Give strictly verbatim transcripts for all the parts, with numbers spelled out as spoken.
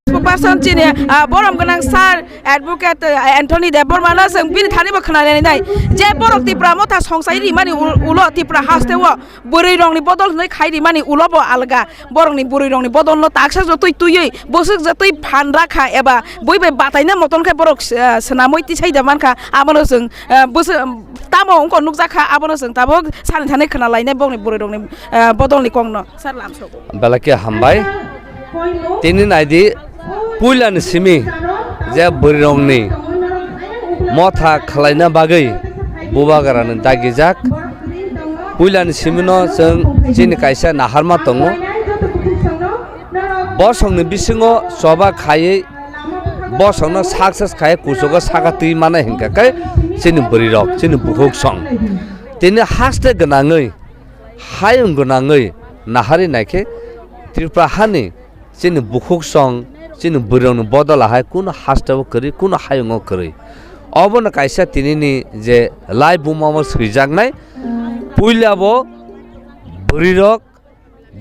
Spokesperson chini, ah, borom gwnang sir advocate, ah, Anthony Debbarma no chwng bini thani bo khwnanai nai je borok Tipra motha songsai rimani ul-, ulo Tipra haste o bwrwi rokni bodol hwnwi khai rimani ulo bo alga. Borokni bwrwi rokni bodol no taksa jotoi twiwi bwswk jotoi phan rakha eba bui bai bataina moton khe borok, ah, swnamwi tisai da mankha abono chwng, ah, bwswk tamo wngkha nukjakha abono chwng tabuk sani thani khwnalainai bokni bwrwi rokni, ah, bodolni kokno. Sir, lamsogo. Belai khe hambai. Tini naidi, puilani simi je bwrwirokni motha khwlaina bagwi bubagrani dagijak. Puilani simino chwng chini kaisa naharma tongo. Bosongni bisingo choba khaiwi bosongno success khaiwi kuchugo saka twi mano hinkha khe chini bwrwirok, chini bukhuk song. Tini haste gwnangwi hayung gwnangwi naharwi naikhe Tripura hani chini bukhuk song, chini bwrwirokni bodol ahai kunu hasteo kwrwi, kunu hayungo kwrwi. Obono kaisa tinini je lai bumamo swijaknai, puila bo bwrwirok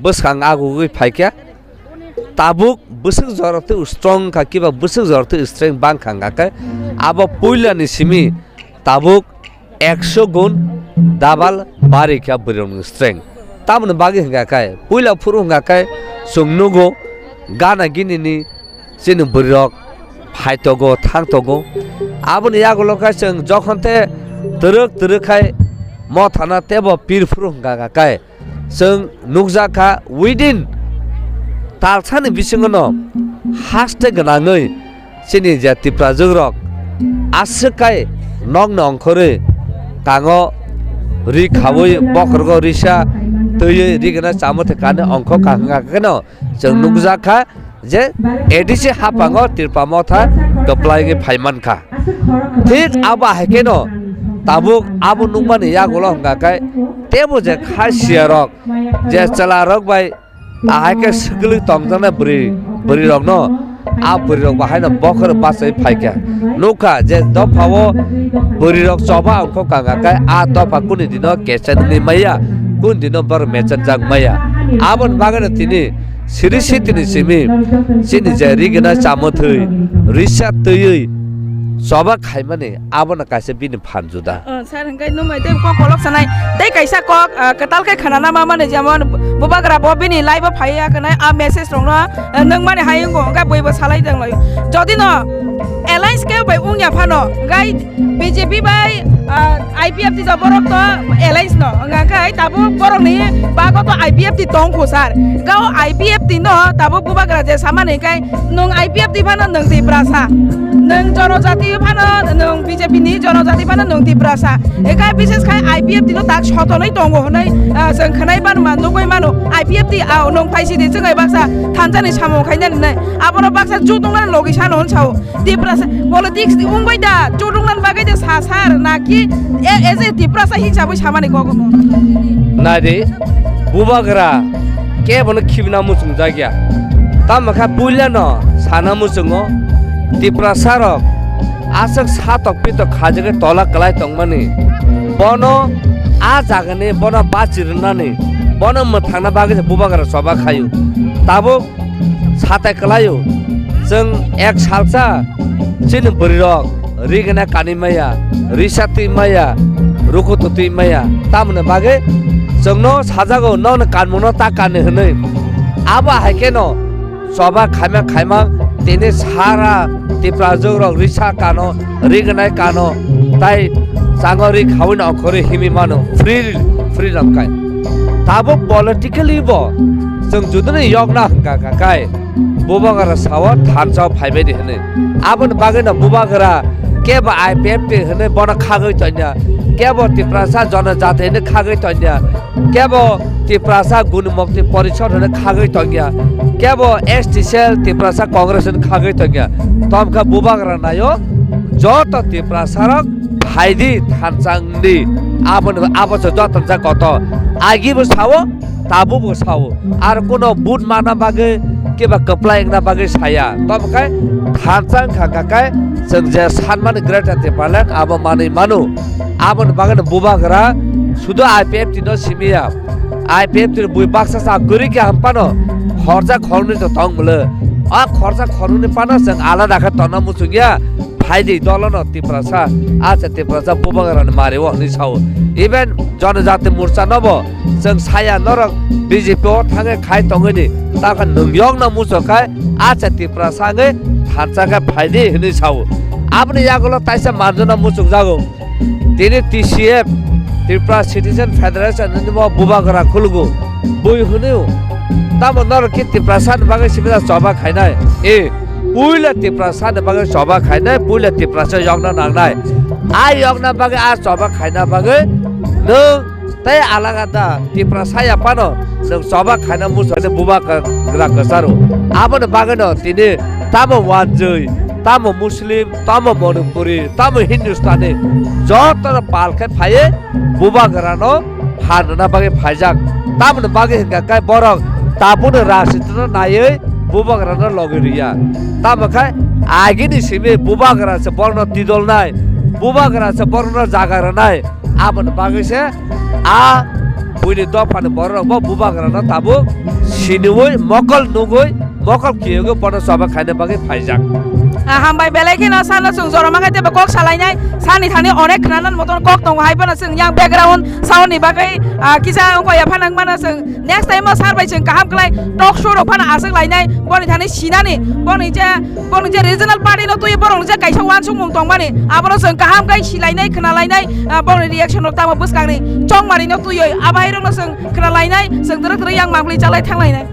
bwskang agugwi phaikha, tabuk bwswk jorok tei strong wngkha, kiba bwswk jorok tei strength bangkha wngkha khe abo puilani simi tabuk ekso gun double barikha bwrwirokni strength. Tamoni bagwi hwnkha khe, puila phuru hwnkha khe chwng nugo gana ginini chini bwrwirok phaitogo, thangtogo. Aboni yagulo khe chwng jokhon tei twrwk twrwk khai mothano teibo pir phuru hwnkha khe, chwng nukjakha within talsani bisingono haste gwnangwi chini je Tiprajwk rok aswk kai nokno ongkhorwi kango ri khawi bokhorgo risa twiwi ri gwnang chamo thai kani ongkho kaham kha kheno chwng nukjakha je A D C haphango Tripura motha kwplai wngwi phai mankha. Thik abo hai kheno tabuk abo nukmani yagulo hwnkha khe teibo je kha siya rok je chwla rok bai ahai khe swkli tongjaknai bwrwi, bwrwi rokno a bwrwi rok bahaino bokhorok bachai phaikha. Nukha je dophao bwrwi rok choba ongkho kangkha khe a dopha kuni dino kechai nungwi maya, kuni dino borok mechenjak maya. Aboni bagwino tini siri sitini simi chini je rigena chamwthwi risa twiwi choba khaimani abono kaisa bini phan juda. Oh, sir, hwnkhe nwng bai tei kok kolok sanai. Tei kaisa kok, ah, kwtal khe khwnana ma mani, jemon bubagra bo bini live o phaiya kwnai, a message rokno, ah, nwng mani hai wngo, hwnkhe bui bo salai tong lai. Jodi no alliance khe bai wngya phano, hwnkhe B J P bai, ah, I P F T to borok to alliance no, hwnkha khe tabuk borok ni bago to I P F T tong kho, sir. Hwnkhe o I P F T no tabuk bubagra je samani hwnkhe nwng I P F T phano nwng Tiprasa, nwng Jonojati phano nwng B J P ni Jonojati phano nwng Tiprasa. Eka bises khai I P F T no tak sotonwi tongo hwnwi, ah, chwng khwnai mano, nugwi mano. I P F T, ah, nwng phaisidi chwng bai baksa thansa ni samung khainani nai. Abono baksa jutung nani logi sano hwn sao. Tiprasa politics di wngbai da, jutung nani bagwi da sa sar naki e, as a Tiprasa hisabwi samani kok no. Naidi, bubagra kebono khibina muchung jakya. Tamo kha puila no sana muchungo Tiprasa rok aswk satok pitok khajagwi tola kwlai tongmani. Bono a jagani bono bachi rwnani, bono mwthangna bagwi se bubagra choba khaio. Tabuk satai kwlaio. Chwng ek salsa chini bwrwirok rigena kanwi maya, risa twi maya, rukutu twi maya. Tamoni bagwi chwngno sajago, "Nokni kanmungno ta kanwi," hwnwi. Abo hai kheno choba khaima khaima tini sara Tiprajwk rok risa kano, rignai kano, tai chango ri khawino okhorwi himwi mano, free, freedom kai. Tabuk politically bo chwng juduni yokna hwnkha kha kai bubagra sao thansa phaibai di hwnwi. Aboni bagwino bubagra kebo I P F T hwnwi bono khagwi tonya, kebo Tiprasa Jonojati hwnwi khagwi tonya, kebo Tiprasa Gunimukti Porishod hwnwi khagwi tongya, kebo S T cell Tiprasa Congress hwnwi khagwi tongya. Tomkha bubagra naio joto Tiprasa rok phaidi thansa wngdi, aboni abo se joto jak koto. Agi bo sao, tabuk bo sao. Ar kuno but mana bagwi kiba kwplai wngna bagwi saya. Tomkhe thansa wngkha kha khe chwng je sanmani Greater Tipraland abo manwi mano. Aboni bagwino bubagra Sudu I P F T no simiya. I P F T ni bui baksa sa kwrwi khe ham pano khorsa khornwi to tong molo. A khorsa khornwi pano chwng alada khe tonna muchung ya. Phaidi dolono Tiprasa, acha Tiprasa bubagrani mario hwnwi sao. Even Janajati Morcha nobo chwng saya norok B J P o thangwi khai tongwini, takha nwng yokna muchung khai acha Tiprasa wngwi thansa khe phaidi hwnwi sao. Aboni yagulo taisa manjuna muchung jago. Tini T C F, Tripura Citizen Federation hwnwi bo bubagra khulugo. Bui hwnwi tamo norok ki Tiprasa ni bagwi sibida choba khainai. E, puila Tiprasa ni bagwi choba khainai, puila Tiprasa yokna nangnai. A yokna bagwi, a choba khaina bagwi nwng tei alagada Tiprasa ya phano nwng choba khaina muchungni bubagra kwcharo. Aboni bagwino tini tamo Wanjwi, tamo Muslim, tamo Manipuri, tamo Hindustani, jotono pal khe phaiwi bubagrano phan rwna bagwi phaijak. Tamoni bagwi hwnkha khe borok tabukni rajnitino naiwi bubagrano logi rwya. Tamo khe agini simi bubagra se borokno tidolnai, bubagra se borokno jaga rwnai. Aboni bagwi se a buini dophani bororok bo bubagrano tabuk siniwi mokol nugwi mokol kiyogwi bono choba khaina bagwi phaijak. Ah, hambai belai kheno sano chwng joroma khai teibo kok salainai. Sani thani onek khnanan moton kok tongo, hai phano chwng yang background sound ni bagwi, ah, kisa wngkha ya phano wngmano chwng next time o sir bai chwng kaham khlai talk show rok phano aswk lainai. Boni thani sinani, boni je, boni je regional party no twi borok je kaisa wansukmung tongmani, abono chwng kaham khai silainai, khwnalainai, ah, borokni reaction rok tamo bwskangni chongmari no twiwi abahairokno chwng khwnalainai, chwng twrwk twrwk yang mangpli chalai thanglainai.